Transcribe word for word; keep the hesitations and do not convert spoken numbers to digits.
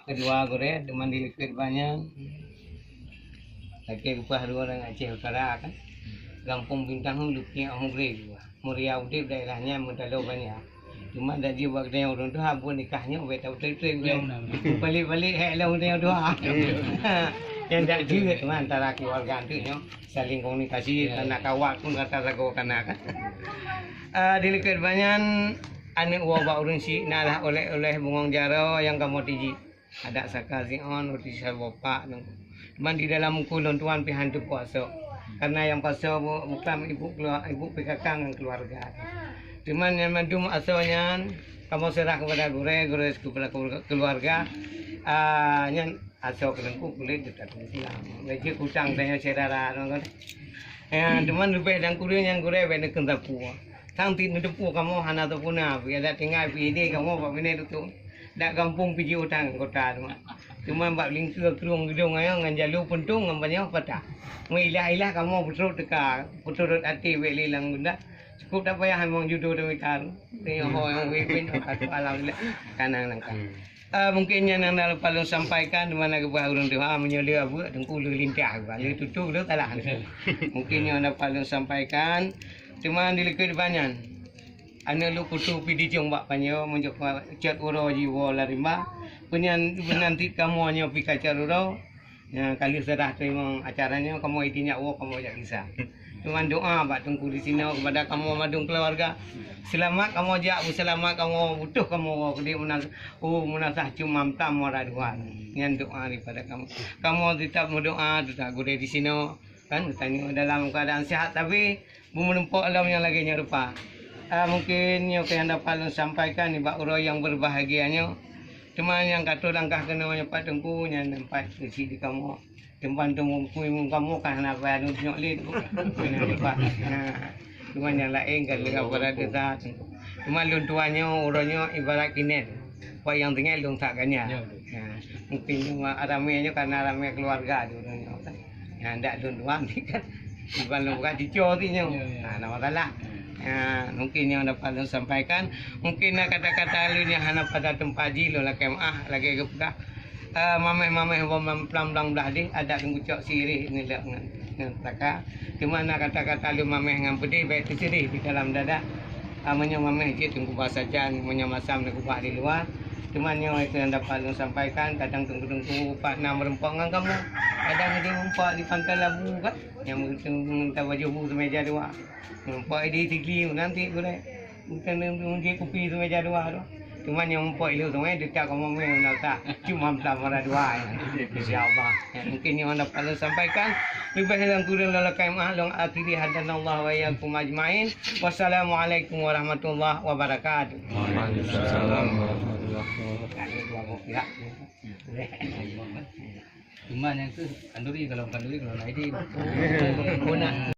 Keudua gurée, teuma di likot banyan. Lakée geupeugah dua ureuëng Aceh Utara kan. Gampông Bintang Hulu, Lupie Amugre dua. Muria udeb daerah nyan meutaloe banyak. Cuma dak jeuet bak geutanyoe ureuëng tuha buet nikah nyoe bèk tapeutôi-peutôi gurée. Balik-balik hék lom geutanyoe tuha. Nyang dak jeuet teuma antara keuluwarga tu nyoe saling komunikasi, ya, kana kawat pun rata sagoe kana kan. Ah, di likot banyan aneuëk woe bak ureuëng syik na lah oleh-oleh bungong jaroe nyang kamoe tiji. Adak saka siôn roti saboh pak nyoe. Teuma di dalam ukeue lôn tuan pih han teupuasa. Karena nyang puasa bu-, bukan ibu keluar, ibu P K K ngon keluarga. Teuma nyan mandum asoe nyan kamoe serah kepada gurée, gurée kepada keluarga. Ah, nyan asoe keulengku kulét teutab Islam. Laju utang tanyoe syedara nyoe kan. Ya, teuma leubeh dan kureueng nyang gurée bèk neukheun sapeue. Sang ti neuteupeue kamoe hana sapeue na, pih adak tinggai pih idéh kamoe bak binéh tutoe. Dak gampông pih jiôh tan kota teuma. Teuma bak lingkeue krueng geudong ayong ngon jalô puntông ngon banyoe patah. Meuilah-ilah kamoe peutrok teuka, peuturot até bèk lé lam gunda. Cukup tak payah memang judo dan mita. Tengok ho nyang wéh-wéh, alhamdulillah. Kanang nangka. Ah, mungkin nyan nyang na lupa lôn sampaikan, di mana geupeugah ureuëng tuha, meunyoe le abuek, teungku le lintah, le tutu, le salah. Mungkin nyoe na lupa lôn sampaikan, teuma di likot banyan. Aneuëk lôn kutu pih dijong bak panyoe, meunyoe cot uroe jiwoe lam rimba, peunyan beunanti kamoe nyoe pih ka cot uroe. Nyan ka lheueh seurah teurimong acara nyoe, kamoe itinyak woe, kamoe jak gisa. Teuma doa bak teungku di sinoe kepada kamoe mandum keuluwarga. Seulamat kamoe jak, beuseulamat kamoe, butôh kamoe woe keudéh meunan, oh, meunasah cuma tam mara dua. Nyan doa daripada kamoe. Kamoe teutab meudoa, teutab gurée di sinoe, kan, tanyoe dalam keuadaan sihat, tapi beumeurumpok lom nyang lagée nyoe rupa. Ah, mungkin nyoe keuh nyang dapat lôn sampaikan nibak uroe nyang beureubahagia nyoe. Teuma nyang ka troh langkah keunoe nyoe Pak Teungku, nyan nampak keuchik di kamoe. Teumpat teungku imeum kamoe ka hana payah lôn tunyok lé Teungku. Nah, teuma nyang laén ka leuka pada desa Teungku. Teuma lôn tuan nyoe, uroe nyoe ibarat kinéh. Pak nyang teungoh lôn that ganya. Ya, betul. Nah, mungkin cuma ramé nyoe karena ramé keluarga di uroe nyoe kan. Nyan dak lôn tuan kan. Iban lôn bukan cuco ti nyoe. Ya, ya. Nah, nama salah. Ya, mungkin nyang dapat lôn sampaikan. Mungkin na kata-kata lôn nyang hana pada teumpat jih lôn lakée meu'ah lagée geupeugah. Ah, maméh-maméh bom lam plam-plam blah deh, adat lôn kucok sirih nilak ngon, ngon taka. Cuma na kata-kata lôn maméh ngon peudeh, bèk teuseudeh di dalam dada. Ah, meunyoe maméh jeuet teungku basa jan, meunyoe masam teungku bah di luwa. Cuma nyoe itu nyang dapat lôn sampaikan, kadang teungku-teungku pat na meurumpok ngon kamoe. Kadang di meurumpok di Pantai Labu kan, nyang meuteumé baju bu seumeja dua. Meurumpok di Sigli nanti gurée. Bukan meuji kupi seumeja dua tu. Cuma nyang mumpok ilée sungai dekat kamoe mé na tak. Cuma meutamara dua. Insya Allah. Ya, mungkin nyang dapat lôn sampaikan. Leubeh dan kurang lôn lakée meu'ah, lôn akhiri hadanallahu wa iyyakum ajmain. Wassalamualaikum warahmatullahi wabarakatuh. Waalaikumsalam warahmatullahi wabarakatuh. Ada dua belah pihak. Cuma yang tu kanduri, kalau kanduri, kalau naik di. Guna.